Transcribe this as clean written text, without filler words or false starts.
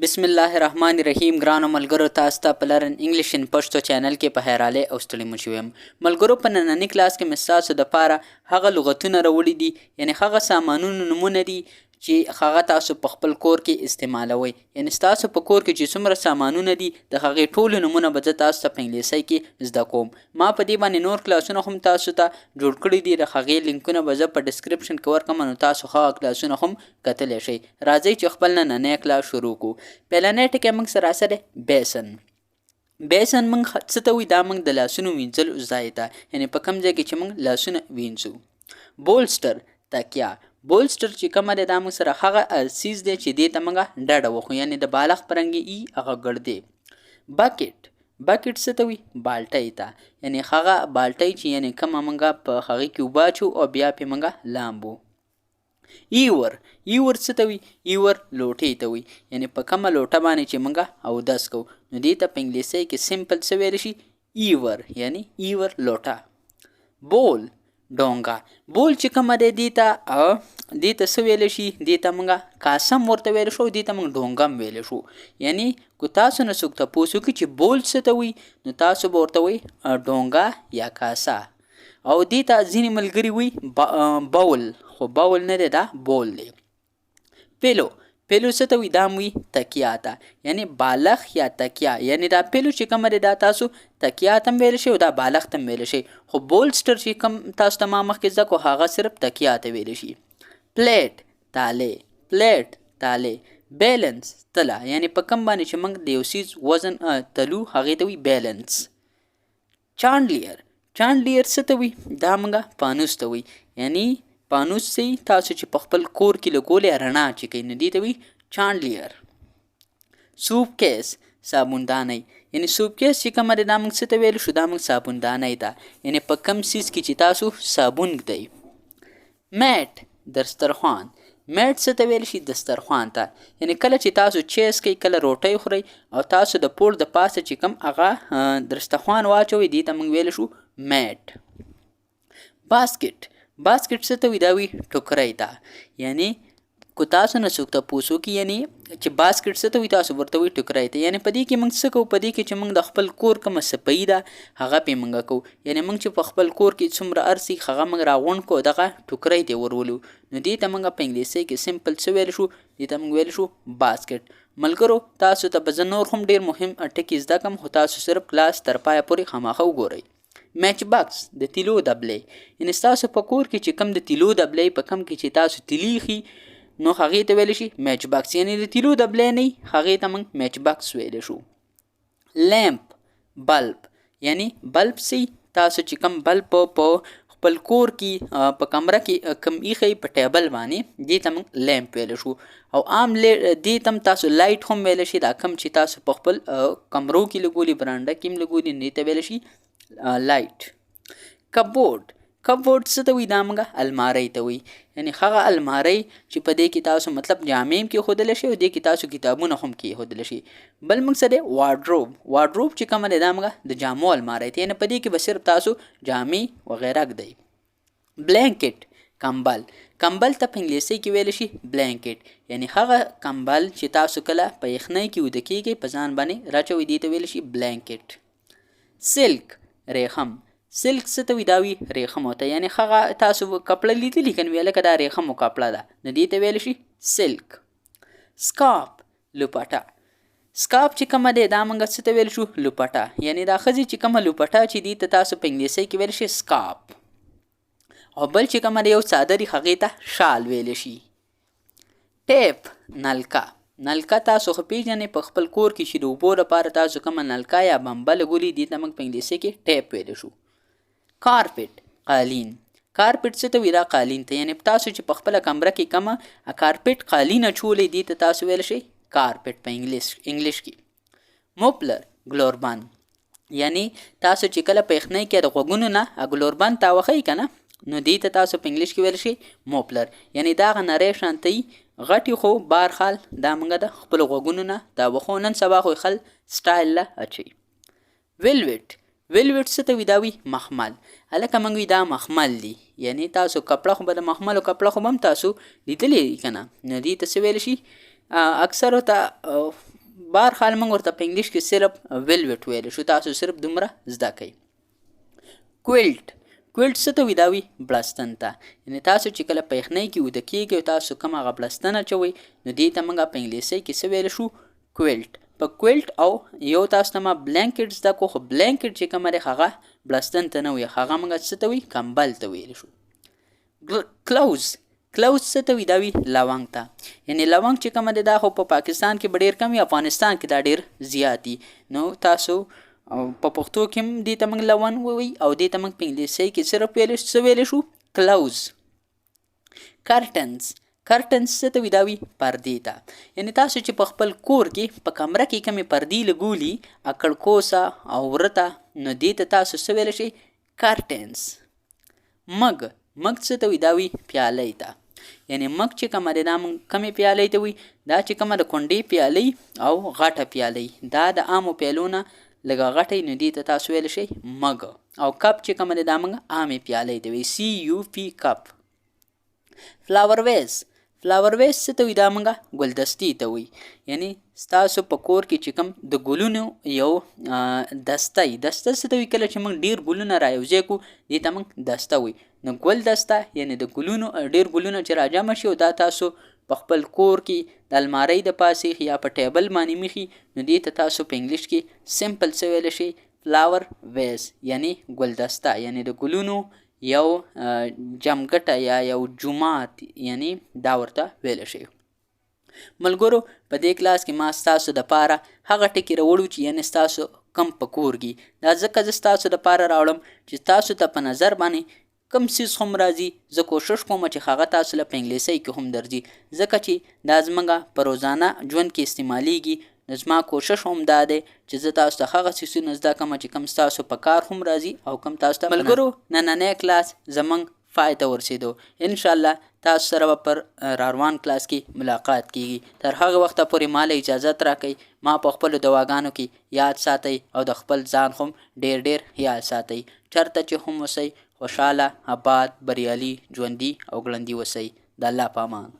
بسم الله الرحمن الرحیم. ګرانو ملګرو، تاسو ته په Learn English in Pashto channel کې په خیراله او ستړي مشي ویم. ملګرو، په ننني کلاس کې مې ستاسو دپاره هغه لغتونه راوړي دي، یعنې هغه سامانونو نومونه دي چې هغه تاسو په خپل کور کې استعمالوئ. یعنې ستاسو په کور کې چې څومره سامانونه دي، د هغې ټولو نومونه به زه تاسو ته په انګلیسۍ کې زده کوم. ما په دې باندې نور کلاسونه هم تاسو ته جوړ کړي دي، د هغې لینکونه به زه په description کې ورکړم، نو تاسو هغه کلاسونه هم کتلی شئ. راځئ چې خپل نننی کلاس شروع کړو. پیلنی ټکی موږ سره څه دی؟ Basin. Basin موږ څه ته وایي؟ دا موږ د لاسونو وینځلو ځای ته، یعنې په کوم ځای کې چې موږ لاسونه وینځو. Bolster، تکیه. Bolster چې کومه دی، دا موږ سره هغه څیز دی چې دې ته موږ ډډه وخو، یعنې د بالښت په رنګ ای هغه ګړدی. Bucket. Bucket څه ته وي؟ بالټۍ ته، یعنې هغه بالټۍ چې یعنې کومه موږ په هغې کې اوبه اچو او بیا پرې موږ لامبو. ایور. ایور څه ته وي؟ ایور لوټې ته وي، یعنې په کومه لوټه باندې چې موږ اودس کوو، نو دې ته په انګلیسۍ کې simple څه ویلی شي؟ ایور، یعنې ایور لوټه. Bowl، ډونګه. Bowl چې کومه دی، دې ته څه ویلی شي؟ دې ته موږ کاسه هم ورته ویلی شو او دې ته موږ ډونګه هم ویلی شو. یعنې که تاسو نه څوک تپوس وکړي چې bowl څه ته وایي، نو تاسو به ورته وایي ډونګه یا کاسه. او دې ته ځینې ملګري وایي bowl، خو bowl نه دی، دا bowl دی. Pillow. Pillow څه ته وایي؟ دا هم وایي تکیا ته، یعنې بالښت یا تکیا. یعنې دا pillow چې کومه دی، دا تاسو تکیا ته هم ویلی شئ او دا بالښت ته هم ویلی شئ، خو bolster چې کوم تاسو ته ما مخکې زده کړو، هغه صرف تکیا ته ویلی شي. Plate، تالی. Plate، تالی. Balance، تله، یعنې په کوم باندې چې موږ د یو څیز وزن تلو، هغې ته وایي balance. Chandelier. Chandelier څه ته وایي؟ دا موږ پانوس ته وایي، یعنې پانوس څه تاسو چې په خپل کور کې لګولی، رڼا چې کوي، نو دې ته وایي chandelier. Soap case، صابوندانۍ. یعنې soap case چې کومه ده، دا موږ څه ته ویلی شو؟ دا موږ صابوندانۍ ده، یعنې په کوم څیز کې چې تاسو صابون ږدئ. Mat، دسترخوان. Mat څه ته ویل شي؟ دسترخوان ته، یعنې کله چې تاسو چای څکئ، کله روټۍ خورئ او تاسو د پوړ د پاسه چې کوم هغه دسترخوان واچوئ، دې ته موږ ویلی شو mat. Basket. Basket څه ته وي؟ دا وي ټوکرۍ ته. یعنې که تاسو نه څوک تپوس وکړي، یعنې چې basket څه ته وي، تاسو ورته وایي ټوکرۍ ته. یعنې په دې کې موږ څه کوو؟ په دې کې چې موږ د خپل کور کومه صفایي ده، هغه پې موږ کوو. یعنې موږ چې په خپل کور کې څومره ارسي، هغه موږ راغونډ کړو، دغه ټوکرۍ ته ورولو، نو دې ته موږ په انګلیسۍ کې simple څه ویلی شو؟ دې ته موږ ویلی شو basket. ملګرو، تاسو ته به زه نور هم ډېر مهم ټکي زده کړم، خو تاسو صرف کلاس تر پایه پورې خامخا وګورئ. Match box، د تیلو دبلې. یعنې ستاسو په کور کې چې کوم د تیلو دبلې، په کوم کې چې تاسو تیلي ایښي، نو هغې ته ویلی شي match box. یعنې د تیلو دبلې نه، هغې ته موږ match box ویلی شو. Lamp، bulb. یعنې بلب سی تاسو چې کوم بلب په خپل کور کې په کمره کې کوم ایښی په table باندې، دې ته موږ lamp ویلی شو. او عام دې ته تاسو light هم ویلی شي. دا کوم چې تاسو په خپل کمرو کې لګولي، برانډه کې هم لګولي، دې ته ویلی شي light. Cupboard. Cupboard څه ته وایي؟ دا موږ المارۍ ته وایي، یعنې هغه المارۍ چې په دې کې تاسو مطلب جامې هم کېښودلی شئ او دې کې تاسو کتابونه هم کېښودلی شئ. بل موږ څه دی؟ Wardrobe. Wardrobe چې کومه دی، دا موږ د جامو المارۍ ته، یعنې په دې کې به صرف تاسو جامې وغیره ږدئ. Blanket، کمبل. کمبل ته په انګلیسي کې ویلی شي blanket، یعنې هغه کمبل چې تاسو کله په یخنۍ کې ویده کېږئ، په ځان باندې راچوئ، دې ته ویلی شي blanket. Silk، ریخم. Silk څه ته وي؟ دا وي ریخمو ته، یعنې هغه تاسو کپړه لیدلي که نه وي، لکه دا ریخمو کپړه ده، نو دې ته ویلی شي silk. Scarf، لوپټه. Scarf چې کومه دی، دا موږ څه ته ویل شو؟ لوپټه. یعنې دا ښځې چې کومه لوپټه چې دي ته تاسو په انګلیسۍ کې ویل شي scarf. او بل چې کومه دی، یو څادر، هغې ته شال ویل شي. Tap، نلکه. نلکه تاسو خو پیژنئ، په خپل کور کې چې د اوبو لپاره تاسو کومه نلکه یا بمبه لګولې، دې ته موږ په انګلیسي کې tap ویلی شو. Carpet، قالین. Carpet څه ته وي؟ دا قالین ته، یعنې تاسو چې په خپله کمره کې کومه carpet قالین اچولې، دې ته تاسو ویلی شئ carpet په انګلیش کې. Muffler، ګلوربند. یعنی تاسو چې کله په یخنۍ کې د غوږونو نه ګلوربند تاوخئ که نه، نو دې ته تاسو په انګلیش کې ویل شي muffler. یعنی دا غ نری شانتی غټي، خو بهرحال دا موږ د خپلو غوږونو نه تاوخو. نن سبا خو خل سټایل له اچوي. Velvet. Velvet څه ته وي؟ دا وي مخمل. هلکه موږ وي دا مخمل دي، یعنی تاسو کپړه خو به د مخملو کپړه خو به هم تاسو لیدلې که نه، نو دې ته څه ویل شي؟ اکثرو ته بهر حال موږ ورته په انګلیش کې صرف ویلویټ ویلی شو. تاسو صرف دومره زده کړئ. کویلټ، کویلټ څه ته وي؟ دا وي بړستن ته. یعنې تاسو چې کله په یخنۍ کې ویده کېږئ او تاسو کوم هغه بړستن اچوئ، نو دې ته موږ په انګلیسۍ کې څه ویلی شو؟ کویلټ. په کویلټ او یو تاسو ته ما بلانکټ زده کو، خو بلانکټ چې کومه دی هغه بړستن ته نه وي، هغه موږ څه ته وي؟ کمبل ته ویلی شو. کلوز، کلوز څه ته وي؟ دا وي لونګ ته. یعنې لونګ چې کومه دی دا خو په پاکستان کې به ډېر کم وي، افغانستان کې دا ډېر زیات دي. نو تاسو په پښتو کې هم دې ته موږ لون ووایي او دې ته موږ په انګلیسۍ کې صرف ویلی څه ویلی شو؟ کلوز. کرټنز، کرټنز څه ته وي؟ دا وي پردې ته. یعنې تاسو چې په خپل کور کې په کمره کې کومې پردې لګولي اکړکوسه او وره ته، نو دې ته تاسو څه ویلی شئ؟ کرټنز. مګ، مګ څه ته وي؟ دا وي پیالۍ ته. یعنې مګ چې کومه دی دا موږ کومې پیالۍ ته وي؟ دا چې کومه د کونډې پیالۍ او غټه پیالۍ، دا د عامو پیالو نه لږه غټه، نو دې ته تاسو ویلی شئ مګ. او کپ چې کومه دی دا موږ عامې پیالۍ ته وي، سی یو پی کپ. فلاور ویز، فلاور ویز څه ته وي؟ دا موږ ګلدستې ته وي. یعنې ستاسو په کور کې چې کوم د ګلونو یو دسته وي، دسته څه ته وي؟ کله چې موږ ډېر ګلونه را یوځای کړو دې ته موږ دسته وي. نو ګل دسته یعنې د ګلونو ډېر ګلونه چې راجمع شي او دا تاسو په خپل کور کې د المارۍ د پاسې یا په ټیبل باندې میښي، نو دې ته تاسو په انګلیش کې سمپل څه ویلی شئ؟ فلاور ویز، یعنې ګلدسته، یعنې د ګلونو یو جمګټه یا یو جومات، یعنې دا ورته ویلی شئ. ملګرو په دې کلاس کې ما ستاسو دپاره هغه ټکي راوړو چې یعنې ستاسو کم په کور کې، دا ځکه زه ستاسو دپاره راوړم چې تاسو ته په نظر باندې کوم څیز هم راځي، زه کوشش کوم چې هغه تاسو له په انګلیسۍ کې هم درځي، ځکه چې دا زموږ په روزانه ژوند کې استعمالیږي. نو زما کوشش هم دا دی چې زه تاسو ته هغه څیزونه زده کړم چې کوم ستاسو په کار هم راځي او کوم تاسو ته. ملګرو نننی کلاس زموږ پای ته ورسېدو. انشاءالله تاسو سره به پر راروان کلاس کې ملاقات کیږي. تر هغه وخته پورې ما له اجازت راکئ، ما په خپلو دواګانو کې یاد ساتئ او د خپل ځان هم ډېر ډېر خیال ساتئ. چرته چې هم اوسئ خوشحاله، آباد، بریالي، ژوندي او ګړندي اوسئ. د الله په امان.